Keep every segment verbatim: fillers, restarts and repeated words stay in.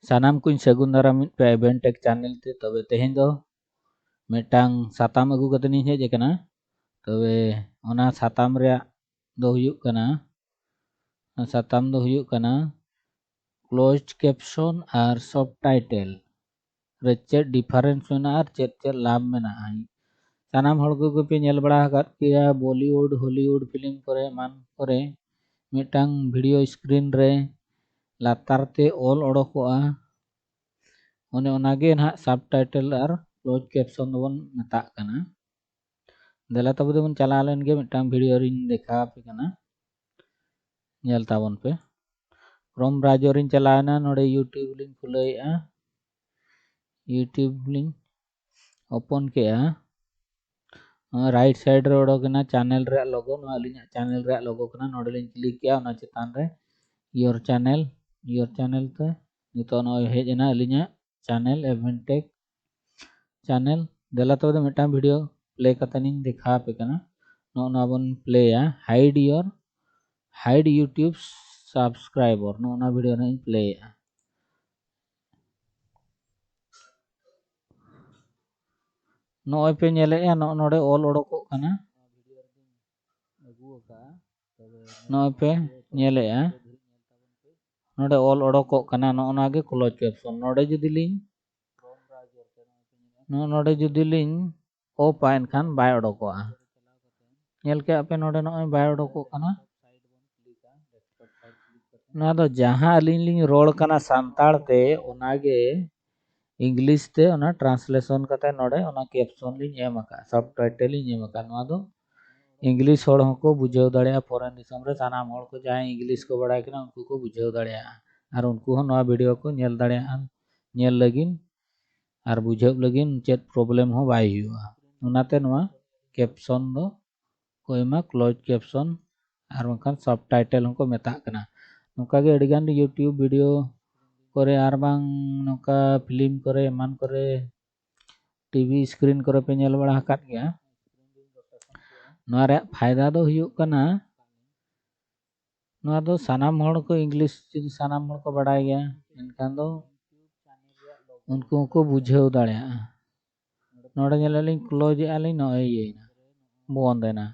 ᱥᱟᱱᱟᱢ ᱠᱚᱧ ᱥᱟᱹᱜᱩᱱ ᱫᱟᱨᱟᱢᱮᱫ ᱯᱮᱭᱟ ᱮᱵᱷᱮᱱ ᱴᱮᱠ ᱪᱮᱱᱮᱞ ᱛᱮ᱾ ᱛᱚᱵᱮ ᱛᱮᱦᱮᱧ ᱫᱚ ᱢᱤᱫᱴᱟᱝ ᱥᱟᱛᱟᱢ ᱟᱹᱜᱩ ᱠᱟᱛᱮ ᱤᱧ ᱦᱮᱡ ᱟᱠᱟᱱᱟ᱾ ᱛᱚᱵᱮ ᱚᱱᱟ ᱥᱟᱛᱟᱢ ᱨᱮᱭᱟᱜ ᱫᱚ ᱦᱩᱭᱩᱜ ᱠᱟᱱᱟ, ᱥᱟᱛᱟᱢ ᱫᱚ ᱦᱩᱭᱩᱜ ᱠᱟᱱᱟ ᱠᱞᱳᱡᱽ ᱠᱮᱯᱥᱚᱱ ᱟᱨ ᱥᱟᱵᱴᱟᱭᱴᱮᱞ ᱨᱮ ᱪᱮᱫ ᱰᱤᱯᱷᱟᱨᱮᱱᱥ ᱢᱮᱱᱟᱜᱼᱟ ᱟᱨ ᱪᱮᱫ ᱪᱮᱫ ᱞᱟᱵᱷ ᱢᱮᱱᱟᱜᱼᱟ᱾ ᱥᱟᱱᱟᱢ ᱦᱚᱲ ᱠᱚᱜᱮ ᱯᱮ ᱧᱮᱞ ᱵᱟᱲᱟ ᱟᱠᱟᱫ ᱜᱮᱭᱟ, ᱵᱚᱞᱤᱣᱩᱰ, ᱦᱚᱞᱤᱣᱩᱰ ᱯᱷᱤᱞᱢ ᱠᱚᱨᱮ, ᱮᱢᱟᱱ ᱠᱚᱨᱮ ᱢᱤᱫᱴᱟᱝ ᱵᱷᱤᱰᱤᱭᱳ ᱥᱠᱨᱤᱱ ᱨᱮ ᱞᱟᱛᱟᱨ ᱛᱮ ᱚᱞ ᱚᱰᱚᱠᱚᱜᱼᱟ, ᱚᱱᱮ ᱚᱱᱟᱜᱮ ᱱᱟᱦᱟᱜ ᱥᱟᱵᱴᱟᱭᱴᱮᱞ ᱟᱨ ᱠᱞᱳᱡᱽ ᱠᱮᱯᱥᱚᱱ ᱫᱚᱵᱚᱱ ᱢᱮᱛᱟᱜ ᱠᱟᱱᱟ᱾ ᱫᱮᱞᱟ ᱛᱚᱵᱮ ᱫᱚᱵᱚᱱ ᱪᱟᱞᱟᱣ ᱞᱮᱱ ᱜᱮ, ᱢᱤᱫᱴᱟᱝ ᱵᱷᱤᱰᱤᱭᱳ ᱨᱤᱧ ᱫᱮᱠᱷᱟᱣ ᱟᱯᱮ ᱠᱟᱱᱟ, ᱧᱮᱞ ᱛᱟᱵᱚᱱ ᱯᱮ᱾ ᱠᱨᱳᱢ ᱵᱨᱟᱣᱡᱟᱨ ᱨᱤᱧ ᱪᱟᱞᱟᱣᱮᱱᱟ, ᱱᱚᱰᱮ YouTube ᱞᱤᱧ ᱠᱷᱩᱞᱟᱹᱣᱮᱫᱼᱟ, YouTube ᱞᱤᱧ ᱳᱯᱮᱱ ᱠᱮᱜᱼᱟ᱾ ᱨᱟᱭᱤᱴ ᱥᱟᱭᱤᱰ ᱨᱮ ᱚᱰᱚᱠᱮᱱᱟ ᱪᱮᱱᱮᱞ ᱨᱮᱭᱟᱜ ᱞᱳᱜᱳ, ᱱᱚᱣᱟ ᱟᱹᱞᱤᱧᱟᱜ ᱪᱮᱱᱮᱞ ᱨᱮᱭᱟᱜ ᱞᱳᱜᱳ ᱠᱟᱱᱟ᱾ ᱱᱚᱰᱮ ᱞᱤᱧ ᱠᱞᱤᱠ ᱠᱮᱜᱼᱟ, ᱚᱱᱟ ᱪᱮᱛᱟᱱ ᱨᱮ ᱤᱭᱳᱨ ᱪᱮᱱᱮᱞ, ᱤᱭᱳᱨ ᱪᱮᱱᱮᱞ ᱛᱮ ᱱᱤᱛᱚᱜ ᱱᱚᱜᱼᱚᱭ ᱦᱮᱡ ᱮᱱᱟ ᱟᱹᱞᱤᱧᱟᱜ ᱪᱮᱱᱮᱞ, ᱮᱵᱷᱮᱱ ᱴᱮᱠ ᱪᱮᱱᱮᱞ᱾ ᱫᱮᱞᱟ ᱛᱚᱵᱮ ᱫᱚ ᱢᱤᱫᱴᱟᱝ ᱵᱷᱤᱰᱤᱭᱳ ᱯᱞᱮ ᱠᱟᱛᱮ ᱤᱧ ᱫᱮᱠᱷᱟᱣ ᱟᱯᱮ ᱠᱟᱱᱟ᱾ ᱱᱚᱜᱼᱚ ᱱᱚᱣᱟ ᱵᱚᱱ ᱯᱞᱮᱭᱟ, ᱦᱟᱭᱤᱰ ᱤᱭᱳᱨ, ᱦᱟᱭᱤᱰ YouTube subscriber, ᱱᱚᱜᱼᱚ ᱱᱚᱣᱟ ᱵᱷᱤᱰᱤᱭᱳ ᱱᱟᱜ ᱤᱧ ᱯᱞᱮᱭᱮᱫᱼᱟ᱾ ᱱᱚᱜᱼᱚᱭ ᱯᱮ ᱧᱮᱞᱮᱫᱼᱟ, ᱱᱚᱜᱼᱚ ᱱᱚᱰᱮ ᱚᱞ ᱚᱰᱚᱠᱚᱜ ᱠᱟᱱᱟ᱾ ᱱᱚᱜᱼᱚᱭ ᱯᱮ ᱧᱮᱞᱮᱫᱼᱟ, ᱱᱚᱰᱮ ᱚᱞ ᱚᱰᱚᱠᱚᱜ ᱠᱟᱱᱟ, ᱱᱚᱜᱼᱚ ᱱᱚᱣᱟ ᱜᱮ ᱠᱞᱳᱡᱽ ᱠᱮᱯᱥᱚᱱ᱾ ᱱᱚᱰᱮ ᱡᱩᱫᱤ ᱞᱤᱧ, ᱱᱚᱜᱼᱚ ᱱᱚᱰᱮ ᱡᱩᱫᱤ ᱞᱤᱧ ᱚᱯᱷᱟ, ᱮᱱᱠᱷᱟᱱ ᱵᱟᱭ ᱚᱰᱚᱠᱚᱜᱼᱟ᱾ ᱧᱮᱞ ᱠᱮᱜᱼᱟ ᱯᱮ, ᱱᱚᱰᱮ ᱱᱚᱜᱼᱚᱭ ᱵᱟᱭ ᱚᱰᱚᱠᱚᱜ ᱠᱟᱱᱟ᱾ ᱱᱚᱣᱟ ᱫᱚ ᱡᱟᱦᱟᱸ ᱟᱹᱞᱤᱧ ᱞᱤᱧ ᱨᱚᱲ ᱠᱟᱱᱟ ᱥᱟᱱᱛᱟᱲ ᱛᱮ, ᱚᱱᱟᱜᱮ ᱤᱝᱞᱤᱥ ᱛᱮ ᱚᱱᱟ ᱴᱨᱟᱱᱥᱞᱮᱥᱚᱱ ᱠᱟᱛᱮ ᱱᱚᱰᱮ ᱚᱱᱟ ᱠᱮᱯᱥᱚᱱ ᱞᱤᱧ ᱮᱢ ᱟᱠᱟᱫᱼᱟ, ᱥᱟᱵᱴᱟᱭᱴᱮᱞ ᱞᱤᱧ ᱮᱢ ᱟᱠᱟᱫᱼᱟ᱾ ᱱᱚᱣᱟ ᱫᱚ ᱤᱝᱞᱤᱥ ᱦᱚᱲ ᱦᱚᱸᱠᱚ ᱵᱩᱡᱷᱟᱹᱣ ᱫᱟᱲᱮᱭᱟᱜᱼᱟ, ᱯᱷᱚᱨᱮᱱ ᱫᱤᱥᱚᱢ ᱨᱮ ᱥᱟᱱᱟᱢ ᱦᱚᱲ ᱠᱚ ᱡᱟᱦᱟᱸᱭ ᱤᱝᱞᱤᱥ ᱠᱚ ᱵᱟᱲᱟᱭ ᱠᱟᱱᱟ ᱩᱱᱠᱩ ᱠᱚ ᱵᱩᱡᱷᱟᱹᱣ ᱫᱟᱲᱮᱭᱟᱜᱼᱟ, ᱟᱨ ᱩᱱᱠᱩ ᱦᱚᱸ ᱱᱚᱣᱟ ᱵᱷᱤᱰᱤᱭᱳ ᱠᱚ ᱧᱮᱞ ᱫᱟᱲᱮᱭᱟᱜᱼᱟ, ᱧᱮᱞ ᱞᱟᱹᱜᱤᱫ ᱟᱨ ᱵᱩᱡᱷᱟᱹᱣ ᱞᱟᱹᱜᱤᱫ ᱪᱮᱫ ᱯᱨᱚᱵᱞᱮᱢ ᱦᱚᱸ ᱵᱟᱭ ᱦᱩᱭᱩᱜᱼᱟ᱾ ᱚᱱᱟᱛᱮ ᱱᱚᱣᱟ ᱠᱮᱯᱥᱚᱱ ᱫᱚ ᱠᱚ ᱮᱢᱟ, ᱠᱞᱳᱡᱽ ᱠᱮᱯᱥᱚᱱ ᱟᱨ ᱵᱟᱝᱠᱷᱟᱱ ᱥᱟᱵᱴᱟᱭᱴᱮᱞ ᱦᱚᱸᱠᱚ ᱢᱮᱛᱟᱜ ᱠᱟᱱᱟ᱾ ᱱᱚᱝᱠᱟ ᱜᱮ ᱟᱹᱰᱤᱜᱟᱱ YouTube ᱵᱷᱤᱰᱤᱭᱳ ᱠᱚᱨᱮ ᱟᱨ ᱵᱟᱝ ᱱᱚᱝᱠᱟ ᱯᱷᱤᱞᱢ ᱠᱚᱨᱮ, ᱮᱢᱟᱱ ᱠᱚᱨᱮ, ᱴᱤᱵᱷᱤ ᱥᱠᱨᱤᱱ ᱠᱚᱨᱮ ᱯᱮ ᱧᱮᱞ ᱵᱟᱲᱟ ᱟᱠᱟᱫ ᱜᱮᱭᱟ᱾ ᱱᱚᱣᱟ ᱨᱮᱭᱟᱜ ᱯᱷᱟᱭᱫᱟ ᱫᱚ ᱦᱩᱭᱩᱜ ᱠᱟᱱᱟ, ᱱᱚᱣᱟ ᱫᱚ ᱥᱟᱱᱟᱢ ᱦᱚᱲ ᱠᱚ, ᱤᱝᱞᱤᱥ ᱡᱩᱫᱤ ᱥᱟᱱᱟᱢ ᱦᱚᱲ ᱠᱚ ᱵᱟᱲᱟᱭ ᱜᱮᱭᱟ, ᱮᱱᱠᱷᱟᱱ ᱫᱚ ᱩᱱᱠᱩ ᱦᱚᱸᱠᱚ ᱵᱩᱡᱷᱟᱹᱣ ᱫᱟᱲᱮᱭᱟᱜᱼᱟ᱾ ᱱᱚᱰᱮ ᱧᱮᱞ ᱟᱹᱞᱤᱧ, ᱠᱞᱳᱡᱽ ᱮᱜᱼᱟ ᱞᱤᱧ, ᱱᱚᱜᱼᱚᱭ ᱤᱭᱟᱹᱭᱮᱱᱟ, ᱵᱚᱱᱫ ᱮᱱᱟ᱾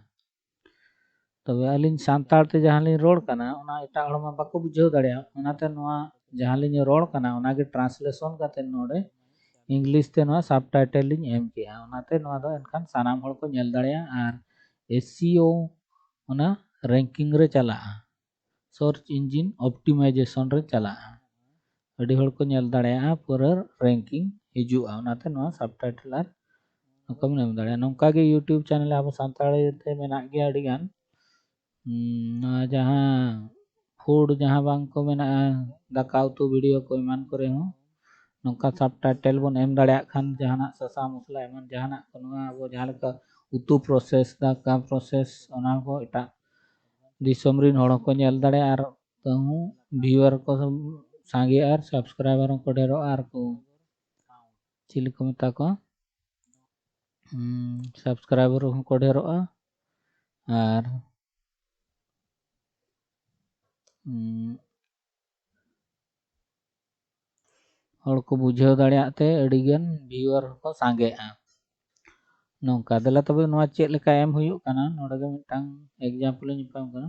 ᱛᱚᱵᱮ ᱟᱹᱞᱤᱧ ᱥᱟᱱᱛᱟᱲ ᱛᱮ ᱡᱟᱦᱟᱸ ᱞᱤᱧ ᱨᱚᱲ ᱠᱟᱱᱟ, ᱚᱱᱟ ᱮᱴᱟᱜ ᱦᱚᱲ ᱢᱟ ᱵᱟᱠᱚ ᱵᱩᱡᱷᱟᱹᱣ ᱫᱟᱲᱮᱭᱟᱜᱼᱟ᱾ ᱚᱱᱟᱛᱮ ᱱᱚᱣᱟ ᱡᱟᱦᱟᱸ ᱞᱤᱧ ᱨᱚᱲ ᱠᱟᱱᱟ, ᱚᱱᱟᱜᱮ ᱴᱨᱟᱱᱥᱞᱮᱥᱚᱱ ᱠᱟᱛᱮ ᱱᱚᱰᱮ ᱤᱝᱞᱤᱥ ᱛᱮ ᱱᱚᱣᱟ ᱥᱟᱵᱴᱟᱭᱴᱮᱞ ᱞᱤᱧ ᱮᱢ ᱠᱮᱜᱼᱟ᱾ ᱚᱱᱟᱛᱮ ᱱᱚᱣᱟ ᱫᱚ ᱮᱱᱠᱷᱟᱱ ᱥᱟᱱᱟᱢ ᱦᱚᱲ ᱠᱚ ᱧᱮᱞ ᱫᱟᱲᱮᱭᱟᱜᱼᱟ ᱟᱨ ᱮᱥᱤᱳ ᱚᱱᱟ ᱨᱮᱝᱠᱤᱝ ᱨᱮ ᱪᱟᱞᱟᱜᱼᱟ, ᱥᱟᱨᱪ ᱤᱧᱡᱤᱱ ᱚᱯᱴᱤᱢᱟᱭᱡᱮᱥᱚᱱ ᱨᱮ ᱪᱟᱞᱟᱜᱼᱟ᱾ ᱟᱹᱰᱤ ᱦᱚᱲ ᱠᱚ ᱧᱮᱞ ᱫᱟᱲᱮᱭᱟᱜᱼᱟ ᱯᱩᱨᱟᱹ ᱨᱮᱝᱠᱤᱝ ᱦᱤᱡᱩᱜᱼᱟ᱾ ᱚᱱᱟᱛᱮ ᱱᱚᱣᱟ ᱥᱟᱵᱴᱟᱭᱴᱮᱞ ᱟᱨ ᱱᱚᱝᱠᱟ ᱵᱚᱱ ᱮᱢ ᱫᱟᱲᱮᱭᱟᱜᱼᱟ᱾ ᱱᱚᱝᱠᱟ ᱜᱮ YouTube ᱪᱮᱱᱮᱞ ᱟᱵᱚ ᱥᱟᱱᱛᱟᱲᱤ ᱛᱮ ᱢᱮᱱᱟᱜ ᱜᱮᱭᱟ ᱟᱹᱰᱤ ᱜᱟᱱ᱾ ᱦᱩᱸ, ᱱᱚᱣᱟ ᱡᱟᱦᱟᱸ ᱯᱷᱩᱰ ᱡᱟᱦᱟᱸ ᱵᱟᱝ ᱠᱚ ᱢᱮᱱᱟᱜᱼᱟ, ᱫᱟᱠᱟ ᱩᱛᱩ ᱵᱷᱤᱰᱤᱭᱳ ᱠᱚ ᱮᱢᱟᱱ ᱠᱚᱨᱮ ᱦᱚᱸ ᱱᱚᱝᱠᱟ ᱥᱟᱵᱴᱟᱭᱴᱮᱞ ᱵᱚᱱ ᱮᱢ ᱫᱟᱲᱮᱭᱟᱜ ᱠᱷᱟᱱ, ᱡᱟᱦᱟᱱᱟᱜ ᱥᱟᱥᱟᱝ ᱢᱚᱥᱞᱟ ᱮᱢᱟᱱ ᱡᱟᱦᱟᱱᱟᱜ ᱠᱚ, ᱱᱚᱣᱟ ᱟᱵᱚ ᱡᱟᱦᱟᱸ ᱞᱮᱠᱟ ᱩᱛᱩ ᱯᱨᱚᱥᱮᱥ, ᱫᱟᱠᱟ ᱯᱨᱚᱥᱮᱥ, ᱚᱱᱟ ᱠᱚ ᱮᱴᱟᱜ ᱫᱤᱥᱚᱢ ᱨᱮᱱ ᱦᱚᱲ ᱦᱚᱸᱠᱚ ᱧᱮᱞ ᱫᱟᱲᱮᱭᱟᱜᱼᱟ ᱟᱨ ᱛᱟᱹᱦᱩ ᱵᱷᱤᱭᱩᱣᱟᱨ ᱠᱚ ᱥᱟᱸᱜᱮᱜᱼᱟ ᱟᱨ ᱥᱟᱵᱥᱠᱨᱟᱭᱵᱟᱨ ᱦᱚᱸᱠᱚ ᱰᱷᱮᱨᱚᱜᱼᱟ ᱟᱨ ᱠᱚ ᱪᱤᱞᱤ ᱠᱚ ᱢᱮᱛᱟ ᱠᱚᱣᱟ, ᱥᱟᱵᱥᱠᱨᱟᱭᱵᱟᱨ ᱦᱚᱸᱠᱚ ᱰᱷᱮᱨᱚᱜᱼᱟ ᱟᱨ ᱩᱸ, ᱦᱚᱲ ᱠᱚ ᱵᱩᱡᱷᱟᱹᱣ ᱫᱟᱲᱮᱭᱟᱜ ᱛᱮ ᱟᱹᱰᱤᱜᱟᱱ ᱵᱷᱤᱭᱩᱣᱟᱨ ᱦᱚᱸᱠᱚ ᱥᱟᱸᱜᱮᱜᱼᱟ᱾ ᱱᱚᱝᱠᱟ, ᱫᱮᱞᱟ ᱛᱚᱵᱮ ᱱᱚᱣᱟ ᱪᱮᱫ ᱞᱮᱠᱟ ᱮᱢ ᱦᱩᱭᱩᱜ ᱠᱟᱱᱟ, ᱱᱚᱰᱮ ᱜᱮ ᱢᱤᱫᱴᱟᱝ ᱮᱠᱡᱟᱢᱯᱚᱞ ᱤᱧ ᱮᱢᱟᱢ ᱠᱟᱱᱟ᱾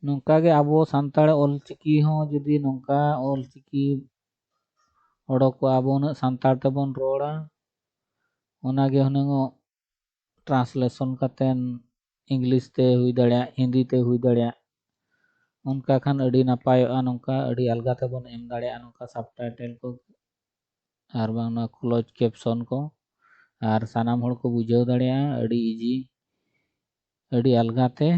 ᱱᱚᱝᱠᱟ ᱜᱮ ᱟᱵᱚ ᱥᱟᱱᱛᱟᱲ ᱚᱞᱪᱤᱠᱤ ᱦᱚᱸ ᱡᱩᱫᱤ ᱱᱚᱝᱠᱟ ᱚᱞᱪᱤᱠᱤ ᱚᱰᱚᱠᱚᱜᱼᱟ, ᱟᱵᱚ ᱩᱱᱟᱹᱜ ᱥᱟᱱᱛᱟᱲ ᱛᱮᱵᱚᱱ ᱨᱚᱲᱟ, ᱚᱱᱟᱜᱮ ᱦᱩᱱᱟᱹᱝ ᱚᱜ ᱴᱨᱟᱱᱥᱞᱮᱥᱚᱱ ᱠᱟᱛᱮᱱ ᱤᱝᱞᱤᱥ ᱛᱮ ᱦᱩᱭ ᱫᱟᱲᱮᱭᱟᱜ, ᱦᱤᱱᱫᱤ ᱛᱮ ᱦᱩᱭ ᱫᱟᱲᱮᱭᱟᱜ, ᱚᱱᱠᱟ ᱠᱷᱟᱱ ᱟᱹᱰᱤ ᱱᱟᱯᱟᱭᱚᱜᱼᱟ᱾ ᱱᱚᱝᱠᱟ ᱟᱹᱰᱤ ᱟᱞᱜᱟ ᱛᱮᱵᱚᱱ ᱮᱢ ᱫᱟᱲᱮᱭᱟᱜᱼᱟ ᱱᱚᱝᱠᱟ ᱥᱟᱵᱴᱟᱭᱴᱮᱞ ᱠᱚ ᱟᱨ ᱵᱟᱝ ᱱᱚᱣᱟ ᱠᱞᱳᱡᱽ ᱠᱮᱯᱥᱚᱱ ᱠᱚ, ᱟᱨ ᱥᱟᱱᱟᱢ ᱦᱚᱲ ᱠᱚ ᱵᱩᱡᱷᱟᱹᱣ ᱫᱟᱲᱮᱭᱟᱜᱼᱟ ᱟᱹᱰᱤ ᱤᱡᱤ, ᱟᱹᱰᱤ ᱟᱞᱜᱟ ᱛᱮ᱾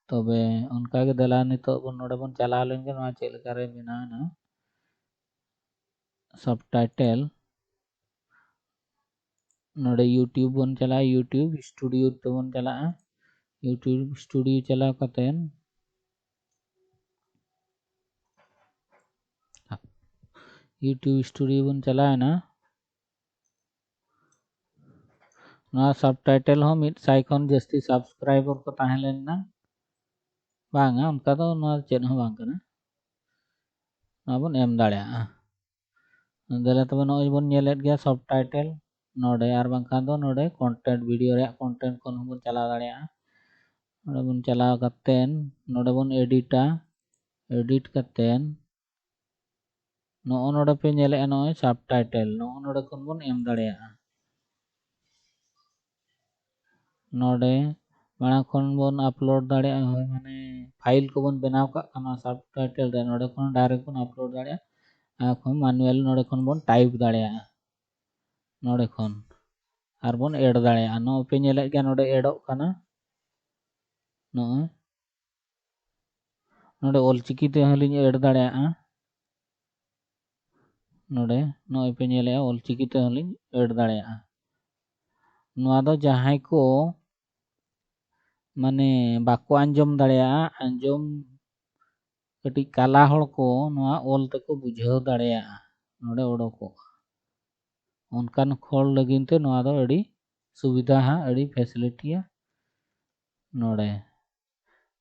ᱛᱚᱵᱮ ᱚᱱᱠᱟ ᱜᱮ ᱫᱮᱞᱟ ᱱᱤᱛᱚᱜ ᱵᱚᱱ ᱱᱚᱰᱮ ᱵᱚᱱ ᱪᱟᱞᱟᱣ ᱞᱮᱱ ᱜᱮ, ᱱᱚᱣᱟ ᱪᱮᱫ ᱞᱮᱠᱟ ᱨᱮ ᱵᱮᱱᱟᱣ ᱮᱱᱟ ᱥᱟᱵᱴᱟᱭᱴᱮᱞ᱾ ᱱᱚᱰᱮ YouTube ᱵᱚᱱ ᱪᱟᱞᱟᱜᱼᱟ, YouTube Studio ᱛᱮᱵᱚᱱ ᱪᱟᱞᱟᱜᱼᱟ᱾ YouTube Studio ᱪᱟᱞᱟᱣ ᱠᱟᱛᱮᱱ YouTube Studio ᱵᱚᱱ ᱪᱟᱞᱟᱣᱮᱱᱟ᱾ ᱱᱚᱣᱟ ᱥᱟᱵᱴᱟᱭᱴᱮᱞ ᱦᱚᱸ ᱢᱤᱫ ᱥᱟᱭ ᱠᱷᱚᱱ ᱡᱟᱹᱥᱛᱤ ᱥᱟᱵᱥᱠᱨᱟᱭᱵᱟᱨ ᱠᱚ ᱛᱟᱦᱮᱸ ᱞᱮᱱᱟ᱾ ᱵᱟᱝᱟ, ᱚᱱᱠᱟ ᱫᱚ ᱱᱚᱣᱟ ᱪᱮᱫ ᱦᱚᱸ ᱵᱟᱝ ᱠᱟᱱᱟ᱾ ᱱᱚᱣᱟ ᱵᱚᱱ ᱮᱢ ᱫᱟᱲᱮᱭᱟᱜᱼᱟ᱾ ᱫᱮᱞᱟ ᱛᱚᱵᱮ ᱱᱚᱜᱼᱚᱭ ᱵᱚᱱ ᱧᱮᱞᱮᱫ ᱜᱮᱭᱟ subtitle ᱱᱚᱰᱮ, ᱟᱨ ᱵᱟᱝᱠᱷᱟᱱ ᱫᱚ ᱱᱚᱰᱮ content, video ᱨᱮᱭᱟᱜ content ᱠᱷᱚᱱ ᱦᱚᱸᱵᱚᱱ ᱪᱟᱞᱟᱣ ᱫᱟᱲᱮᱭᱟᱜᱼᱟ᱾ ᱱᱚᱰᱮ ᱵᱚᱱ ᱪᱟᱞᱟᱣ ᱠᱟᱛᱮᱱ ᱱᱚᱰᱮ ᱵᱚᱱ editᱟ᱾ Edit ᱠᱟᱛᱮᱱ ᱱᱚᱜᱼᱚ ᱱᱚᱰᱮ ᱯᱮ ᱧᱮᱞᱮᱫᱼᱟ, ᱱᱚᱜᱼᱚᱭ subtitle, ᱱᱚᱜᱼᱚ ᱱᱚᱰᱮ ᱠᱷᱚᱱ ᱵᱚᱱ ᱮᱢ ᱫᱟᱲᱮᱭᱟᱜᱼᱟ᱾ ᱱᱚᱰᱮ ᱢᱟᱲᱟᱝ ᱠᱷᱚᱱ ᱵᱚᱱ upload ᱫᱟᱲᱮᱭᱟᱜᱼᱟ, ᱦᱳᱭ, ᱢᱟᱱᱮ file ᱠᱚᱵᱚᱱ ᱵᱮᱱᱟᱣ ᱠᱟᱜ ᱠᱟᱱᱟ subtitle ᱨᱮ, ᱱᱚᱰᱮ ᱠᱷᱚᱱ direct ᱵᱚᱱ upload ᱫᱟᱲᱮᱭᱟᱜᱼᱟ᱾ ᱟᱨ ᱠᱷᱚᱱ manual ᱱᱚᱰᱮ ᱠᱷᱚᱱ ᱵᱚᱱ type ᱫᱟᱲᱮᱭᱟᱜᱼᱟ, ᱱᱚᱰᱮ ᱠᱷᱚᱱ ᱟᱨ ᱵᱚᱱ add ᱫᱟᱲᱮᱭᱟᱜᱼᱟ᱾ ᱱᱚᱜᱼᱚᱭ ᱯᱮ ᱧᱮᱞᱮᱫ ᱜᱮᱭᱟ, ᱱᱚᱰᱮ addᱚᱜ ᱠᱟᱱᱟ᱾ ᱱᱚᱜᱼᱚᱭ ᱱᱚᱰᱮ ᱚᱞᱪᱤᱠᱤ ᱛᱮᱦᱚᱸ ᱞᱤᱧ add ᱫᱟᱲᱮᱭᱟᱜᱼᱟ᱾ ᱱᱚᱰᱮ ᱱᱚᱜᱼᱚᱭ ᱯᱮ ᱧᱮᱞᱮᱫᱼᱟ, ᱚᱞᱪᱤᱠᱤ ᱛᱮᱦᱚᱸ ᱞᱤᱧ add ᱫᱟᱲᱮᱭᱟᱜᱼᱟ᱾ ᱱᱚᱣᱟ ᱫᱚ ᱡᱟᱦᱟᱸᱭ ᱠᱚ ᱢᱟᱱᱮ ᱵᱟᱠᱚ ᱟᱸᱡᱚᱢ ᱫᱟᱲᱮᱭᱟᱜᱼᱟ, ᱟᱸᱡᱚᱢ ᱠᱟᱹᱴᱤᱡ ᱠᱟᱞᱟ ᱦᱚᱲ ᱠᱚ ᱱᱚᱣᱟ ᱚᱞ ᱛᱮᱠᱚ ᱵᱩᱡᱷᱟᱹᱣ ᱫᱟᱲᱮᱭᱟᱜᱼᱟ, ᱱᱚᱰᱮ ᱚᱰᱚᱠᱚᱜᱼᱟ᱾ ᱚᱱᱠᱟᱱ ᱦᱚᱲ ᱞᱟᱹᱜᱤᱫ ᱛᱮ ᱱᱚᱣᱟ ᱫᱚ ᱟᱹᱰᱤ ᱥᱩᱵᱤᱫᱷᱟ ᱦᱟᱸᱜ, ᱟᱹᱰᱤ facility ᱭᱟ᱾ ᱱᱚᱰᱮ,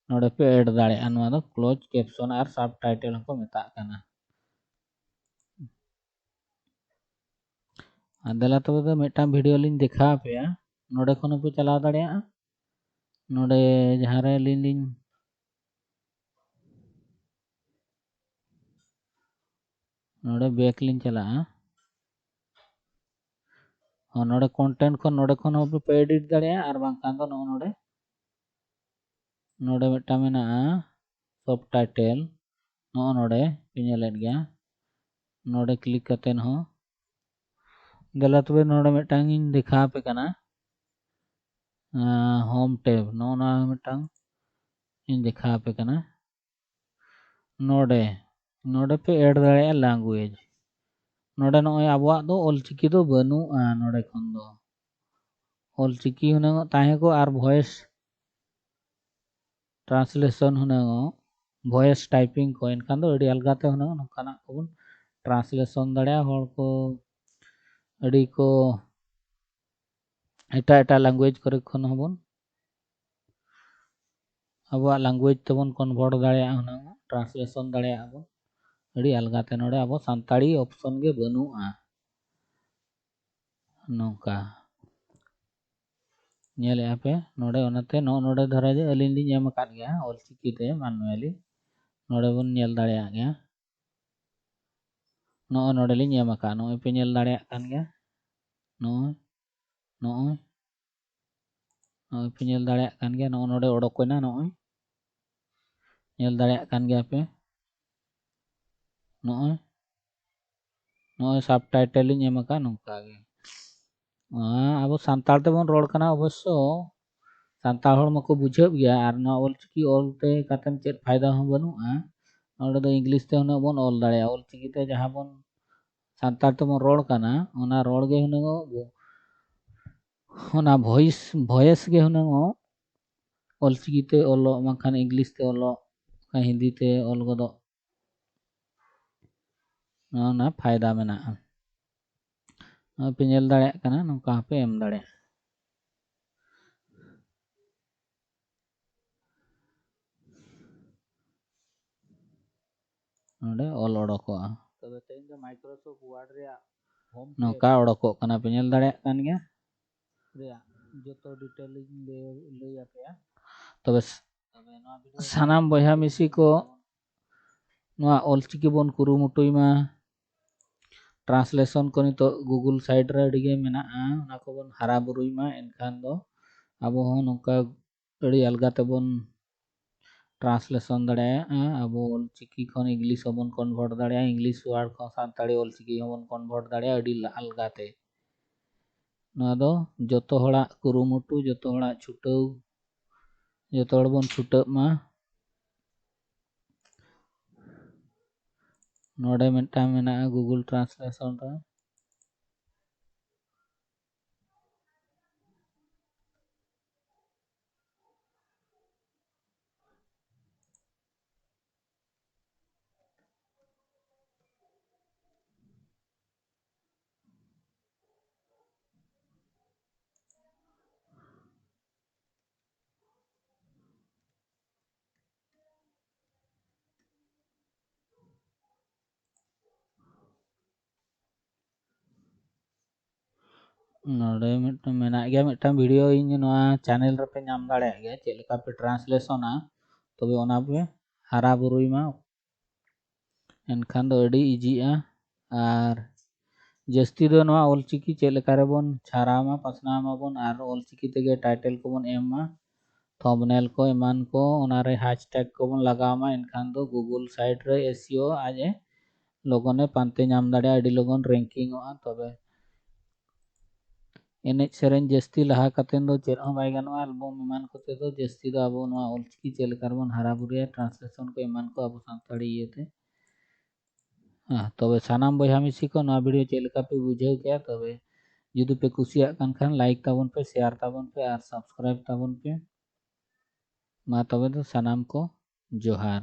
ᱱᱚᱰᱮ ᱯᱮ add ᱫᱟᱲᱮᱭᱟᱜᱼᱟ᱾ ᱱᱚᱣᱟ ᱫᱚ closed caption ᱟᱨ subtitle ᱦᱚᱸᱠᱚ ᱢᱮᱛᱟᱜ ᱠᱟᱱᱟ᱾ ᱟᱨ ᱫᱮᱞᱟ ᱛᱚᱵᱮ ᱫᱚ ᱢᱤᱫᱴᱟᱝ video ᱞᱤᱧ ᱫᱮᱠᱷᱟᱣ ᱟᱯᱮᱭᱟ, ᱱᱚᱰᱮ ᱠᱷᱚᱱ ᱦᱚᱸᱯᱮ ᱪᱟᱞᱟᱣ ᱫᱟᱲᱮᱭᱟᱜᱼᱟ᱾ ᱱᱚᱰᱮ ᱡᱟᱦᱟᱸ ᱨᱮ ᱟᱹᱞᱤᱧ ᱞᱤᱧ, ᱱᱚᱰᱮ back ᱞᱤᱧ ᱪᱟᱞᱟᱜᱼᱟ᱾ ᱦᱚᱸ, ᱱᱚᱰᱮ content ᱠᱷᱚᱱ, ᱱᱚᱰᱮ ᱠᱷᱚᱱ ᱦᱚᱸ ᱯᱮ edit ᱫᱟᱲᱮᱭᱟᱜᱼᱟ, ᱟᱨ ᱵᱟᱝᱠᱷᱟᱱ ᱫᱚ ᱱᱚᱜᱼᱚ ᱱᱚᱰᱮ, ᱱᱚᱰᱮ ᱢᱤᱫᱴᱟᱝ ᱢᱮᱱᱟᱜᱼᱟ subtitle, ᱱᱚᱜᱼᱚ ᱱᱚᱰᱮ ᱯᱮ ᱧᱮᱞᱮᱫ ᱜᱮᱭᱟ, ᱱᱚᱰᱮ click ᱠᱟᱛᱮᱫ ᱦᱚᱸ᱾ ᱫᱮᱞᱟ ᱛᱚᱵᱮ ᱱᱚᱰᱮ ᱢᱤᱫᱴᱟᱝ ᱤᱧ ᱫᱮᱠᱷᱟᱣ ᱟᱯᱮ ᱠᱟᱱᱟ, ᱟᱸ, home tab, ᱱᱚᱜᱼᱚ ᱱᱚᱣᱟ ᱢᱤᱫᱴᱟᱝ ᱤᱧ ᱫᱮᱠᱷᱟᱣ ᱟᱯᱮ ᱠᱟᱱᱟ᱾ ᱱᱚᱰᱮ, ᱱᱚᱰᱮ ᱯᱮ add ᱫᱟᱲᱮᱭᱟᱜᱼᱟ language᱾ ᱱᱚᱰᱮ ᱱᱚᱜᱼᱚᱭ ᱟᱵᱚᱣᱟᱜ ᱫᱚ ᱚᱞᱪᱤᱠᱤ ᱫᱚ ᱵᱟᱹᱱᱩᱜᱼᱟ, ᱱᱚᱰᱮ ᱠᱷᱚᱱ ᱫᱚ ᱚᱞᱪᱤᱠᱤ ᱦᱩᱱᱟᱹᱝ ᱛᱟᱦᱮᱸ ᱠᱚᱜ ᱟᱨ voice translation ᱦᱩᱱᱟᱹᱝ voice typing ᱠᱚ, ᱮᱱᱠᱷᱟᱱ ᱫᱚ ᱟᱹᱰᱤ ᱟᱞᱜᱟ ᱛᱮ ᱦᱩᱱᱟᱹᱝ ᱱᱚᱝᱠᱟᱱᱟᱜ ᱠᱚᱵᱚᱱ translation ᱫᱟᱲᱮᱭᱟᱜᱼᱟ᱾ ᱦᱚᱲ ᱠᱚ ᱟᱹᱰᱤ ᱠᱚ ᱮᱴᱟᱜ ᱮᱴᱟᱜ language ᱠᱚᱨᱮ ᱠᱷᱚᱱ ᱦᱚᱸᱵᱚᱱ ᱟᱵᱚᱣᱟᱜ language ᱛᱮᱵᱚᱱ convert ᱫᱟᱲᱮᱭᱟᱜᱼᱟ, ᱦᱩᱱᱟᱹᱝ translation ᱫᱟᱲᱮᱭᱟᱜᱼᱟ ᱵᱚᱱ᱾ ᱟᱹᱰᱤ ᱟᱞᱜᱟ ᱛᱮ᱾ ᱱᱚᱰᱮ ᱟᱵᱚ ᱥᱟᱱᱛᱟᱲᱤ option ᱜᱮ ᱵᱟᱹᱱᱩᱜᱼᱟ᱾ ᱱᱚᱝᱠᱟ ᱧᱮᱞᱮᱜᱼᱟ ᱯᱮ ᱱᱚᱰᱮ, ᱚᱱᱟᱛᱮ ᱱᱚᱜᱼᱚ ᱱᱚᱰᱮ ᱫᱷᱟᱨᱟ ᱡᱮ ᱟᱹᱞᱤᱧ ᱞᱤᱧ ᱮᱢ ᱟᱠᱟᱫ ᱜᱮᱭᱟ ᱚᱞᱪᱤᱠᱤ ᱛᱮ ᱢᱟᱱᱩᱣᱟᱞᱤ, ᱱᱚᱰᱮ ᱵᱚᱱ ᱧᱮᱞ ᱫᱟᱲᱮᱭᱟᱜ ᱜᱮᱭᱟ᱾ ᱱᱚᱜᱼᱚ ᱱᱚᱰᱮ ᱞᱤᱧ ᱮᱢ ᱟᱠᱟᱫ, ᱱᱚᱜᱼᱚᱭ ᱯᱮ ᱧᱮᱞ ᱫᱟᱲᱮᱭᱟᱜ ᱠᱟᱱ ᱜᱮᱭᱟ, ᱱᱚᱜᱼᱚᱭ ᱱᱚᱜᱼᱚᱭ ᱱᱚᱜᱼᱚᱭ ᱯᱮ ᱧᱮᱞ ᱫᱟᱲᱮᱭᱟᱜ ᱠᱟᱱ ᱜᱮᱭᱟ, ᱱᱚᱜᱼᱚ ᱱᱚᱰᱮ ᱚᱰᱚᱠ ᱮᱱᱟ, ᱱᱚᱜᱼᱚᱭ ᱧᱮᱞ ᱫᱟᱲᱮᱭᱟᱜ ᱠᱟᱱ ᱜᱮᱭᱟ ᱯᱮ, ᱱᱚᱜᱼᱚᱭ ᱱᱚᱜᱼᱚᱭ subtitle ᱤᱧ ᱮᱢ ᱟᱠᱟᱫ ᱱᱚᱝᱠᱟ ᱜᱮ᱾ ᱟᱸ, ᱟᱵᱚ ᱥᱟᱱᱛᱟᱲ ᱛᱮᱵᱚᱱ ᱨᱚᱲ ᱠᱟᱱᱟ ᱚᱵᱚᱥᱥᱚ, ᱥᱟᱱᱛᱟᱲ ᱦᱚᱲ ᱢᱟᱠᱚ ᱵᱩᱡᱷᱟᱹᱣ ᱜᱮᱭᱟ, ᱟᱨ ᱱᱚᱣᱟ ᱚᱞᱪᱤᱠᱤ ᱚᱞ ᱛᱮ ᱠᱟᱛᱮᱢ ᱪᱮᱫ ᱯᱷᱟᱭᱫᱟ ᱦᱚᱸ ᱵᱟᱹᱱᱩᱜᱼᱟ᱾ ᱱᱚᱰᱮ ᱫᱚ ᱤᱝᱞᱤᱥ ᱛᱮ ᱦᱩᱱᱟᱹᱝ ᱵᱚᱱ ᱚᱞ ᱫᱟᱲᱮᱭᱟᱜᱼᱟ, ᱚᱞᱪᱤᱠᱤ ᱛᱮ ᱡᱟᱦᱟᱸ ᱵᱚᱱ ᱥᱟᱱᱛᱟᱲ ᱛᱮᱵᱚᱱ ᱨᱚᱲ ᱠᱟᱱᱟ, ᱚᱱᱟ ᱨᱚᱲ ᱜᱮ ᱦᱩᱱᱟᱹᱝ ᱚ-, ᱚᱱᱟ voice, voice ᱜᱮ ᱦᱩᱱᱟᱹᱝ ᱚ-, ᱚᱞᱪᱤᱠᱤ ᱛᱮ ᱚᱞᱚᱜ, ᱵᱟᱝᱠᱷᱟᱱ ᱤᱝᱞᱤᱥ ᱛᱮ ᱚᱞᱚᱜ, ᱵᱟᱝᱠᱷᱟᱱ ᱦᱤᱱᱫᱤ ᱛᱮ ᱚᱞ ᱜᱚᱫᱚᱜ, ᱚᱱᱟ ᱯᱷᱟᱭᱫᱟ ᱢᱮᱱᱟᱜᱼᱟ᱾ ᱱᱚᱜᱼᱚᱭ ᱯᱮ ᱧᱮᱞ ᱫᱟᱲᱮᱭᱟᱜ ᱠᱟᱱᱟ, ᱱᱚᱝᱠᱟ ᱦᱚᱸᱯᱮ ᱮᱢ ᱫᱟᱲᱮᱭᱟᱜᱼᱟ᱾ ᱱᱚᱰᱮ ᱚᱞ ᱚᱰᱚᱠᱚᱜᱼᱟ᱾ ᱛᱚᱵᱮ ᱛᱮᱦᱮᱧ ᱫᱚ Microsoft Word ᱨᱮᱭᱟᱜ home ᱱᱚᱝᱠᱟ ᱚᱰᱚᱠᱚᱜ ᱠᱟᱱᱟ, ᱯᱮ ᱧᱮᱞ ᱫᱟᱲᱮᱭᱟᱜ ᱠᱟᱱ ᱜᱮᱭᱟ᱾ ᱨᱮᱭᱟᱜ ᱡᱚᱛᱚ detail ᱤᱧ ᱞᱟᱹᱭ, ᱞᱟᱹᱭ ᱟᱯᱮᱭᱟ᱾ ᱛᱚᱵᱮ ᱥᱟᱱᱟᱢ ᱵᱚᱭᱦᱟ ᱢᱤᱥᱤ ᱠᱚ ᱱᱚᱣᱟ ᱚᱞᱪᱤᱠᱤ ᱵᱚᱱ ᱠᱩᱨᱩᱢᱩᱴᱩᱭ ᱢᱟ᱾ Translation ᱠᱚ ᱱᱤᱛᱚᱜ Google site ᱨᱮ ᱟᱹᱰᱤ ᱜᱮ ᱢᱮᱱᱟᱜᱼᱟ, ᱚᱱᱟ ᱠᱚᱵᱚᱱ ᱦᱟᱨᱟ ᱵᱩᱨᱩᱭ ᱢᱟ, ᱮᱱᱠᱷᱟᱱ ᱫᱚ ᱟᱵᱚ ᱦᱚᱸ ᱱᱚᱝᱠᱟ ᱟᱹᱰᱤ ᱟᱞᱜᱟ ᱛᱮᱵᱚᱱ translation ᱫᱟᱲᱮᱭᱟᱜᱼᱟ᱾ ᱟᱵᱚ ᱚᱞᱪᱤᱠᱤ ᱠᱷᱚᱱ English ᱦᱚᱸᱵᱚᱱ convert ᱫᱟᱲᱮᱭᱟᱜᱼᱟ, English word ᱠᱷᱚᱱ ᱥᱟᱱᱛᱟᱲᱤ ᱚᱞᱪᱤᱠᱤ ᱦᱚᱸᱵᱚᱱ convert ᱫᱟᱲᱮᱭᱟᱜᱼᱟ ᱟᱹᱰᱤ ᱞᱟ-, ᱟᱞᱜᱟ ᱛᱮ᱾ ᱱᱚᱣᱟ ᱫᱚ ᱡᱚᱛᱚ ᱦᱚᱲᱟᱜ ᱠᱩᱨᱩᱢᱩᱴᱩ, ᱡᱚᱛᱚ ᱦᱚᱲᱟᱜ ᱪᱷᱩᱴᱟᱹᱣ, ᱡᱚᱛᱚ ᱦᱚᱲ ᱵᱚᱱ ᱪᱷᱩᱴᱟᱹᱜ ᱢᱟ᱾ ᱱᱚᱰᱮ ᱢᱤᱫᱴᱟᱝ ᱢᱮᱱᱟᱜᱼᱟ Google Translation ᱨᱮ᱾ ᱱᱚᱰᱮ ᱢᱤᱫᱴᱟᱝ ᱢᱮᱱᱟᱜ ᱜᱮᱭᱟ, ᱢᱤᱫᱴᱟᱝ ᱵᱷᱤᱰᱤᱭᱳ ᱤᱧ ᱱᱚᱣᱟ ᱪᱮᱱᱮᱞ ᱨᱮᱯᱮ ᱧᱟᱢ ᱫᱟᱲᱮᱭᱟᱜ ᱜᱮᱭᱟ, ᱪᱮᱫ ᱞᱮᱠᱟ ᱯᱮ ᱴᱨᱟᱱᱥᱞᱮᱥᱚᱱᱟ, ᱛᱚᱵᱮ ᱚᱱᱟ ᱯᱮ ᱦᱟᱨᱟ ᱵᱩᱨᱩᱭ ᱢᱟ᱾ ᱮᱱᱠᱷᱟᱱ ᱫᱚ ᱟᱹᱰᱤ ᱤᱡᱤᱜᱼᱟ᱾ ᱟᱨ ᱡᱟᱹᱥᱛᱤ ᱫᱚ ᱱᱚᱣᱟ ᱚᱞᱪᱤᱠᱤ ᱪᱮᱫ ᱞᱮᱠᱟ ᱨᱮᱵᱚᱱ ᱪᱷᱟᱨᱟᱣ ᱢᱟ, ᱯᱟᱥᱱᱟᱣ ᱢᱟᱵᱚᱱ, ᱟᱨ ᱚᱞᱪᱤᱠᱤ ᱛᱮᱜᱮ ᱴᱟᱭᱴᱮᱞ ᱠᱚᱵᱚᱱ ᱮᱢ ᱢᱟ, ᱛᱷᱚᱢᱵᱱᱮᱞ ᱠᱚ, ᱮᱢᱟᱱ ᱠᱚ, ᱚᱱᱟᱨᱮ ᱦᱮᱥᱴᱮᱜᱽ ᱠᱚᱵᱚᱱ ᱞᱟᱜᱟᱣ ᱢᱟ᱾ ᱮᱱᱠᱷᱟᱱ ᱫᱚ ᱜᱩᱜᱩᱞ ᱥᱟᱭᱤᱴ ᱨᱮ ᱮᱥᱤᱳ ᱟᱡ ᱮ ᱞᱚᱜᱚᱱᱮ ᱯᱟᱱᱛᱮ ᱧᱟᱢ ᱫᱟᱲᱮᱭᱟᱜᱼᱟ, ᱟᱹᱰᱤ ᱞᱚᱜᱚᱱ ᱨᱮᱝᱠᱤᱝ ᱚᱜᱼᱟ᱾ ᱛᱚᱵᱮ ᱮᱱᱮᱡ ᱥᱮᱨᱮᱧ ᱡᱟᱹᱥᱛᱤ ᱞᱟᱦᱟ ᱠᱟᱛᱮᱫ ᱫᱚ ᱪᱮᱫ ᱦᱚᱸ ᱵᱟᱭ ᱜᱟᱱᱚᱜᱼᱟ᱾ ᱮᱞᱵᱚᱢ ᱮᱢᱟᱱ ᱠᱚᱛᱮ ᱫᱚ ᱡᱟᱹᱥᱛᱤ ᱫᱚ ᱟᱵᱚ ᱱᱚᱣᱟ ᱚᱞᱪᱤᱠᱤ ᱪᱮᱫ ᱞᱮᱠᱟ ᱨᱮᱵᱚᱱ ᱦᱟᱨᱟ ᱵᱩᱨᱩᱭᱟ, ᱴᱨᱟᱱᱥᱞᱮᱥᱚᱱ ᱠᱚ ᱮᱢᱟᱱ ᱠᱚ ᱟᱵᱚ ᱥᱟᱱᱛᱟᱲᱤ ᱤᱭᱟᱹᱛᱮ᱾ ᱦᱮᱸ, ᱛᱚᱵᱮ ᱥᱟᱱᱟᱢ ᱵᱚᱭᱦᱟ ᱢᱤᱥᱤ ᱠᱚ ᱱᱚᱣᱟ ᱵᱷᱤᱰᱤᱭᱳ ᱪᱮᱫ ᱞᱮᱠᱟ ᱯᱮ ᱵᱩᱡᱷᱟᱹᱣ ᱠᱮᱜᱼᱟ? ᱛᱚᱵᱮ ᱡᱩᱫᱤ ᱯᱮ ᱠᱩᱥᱤᱭᱟᱜ ᱠᱟᱱ ᱠᱷᱟᱱ ᱞᱟᱭᱤᱠ ᱛᱟᱵᱚᱱ ᱯᱮ, ᱥᱮᱭᱟᱨ ᱛᱟᱵᱚᱱ ᱯᱮ ᱟᱨ ᱥᱟᱵᱥᱠᱨᱟᱭᱤᱵ ᱛᱟᱵᱚᱱ ᱯᱮ᱾ ᱢᱟ ᱛᱚᱵᱮ ᱫᱚ ᱥᱟᱱᱟᱢ ᱠᱚ ᱡᱚᱦᱟᱨ᱾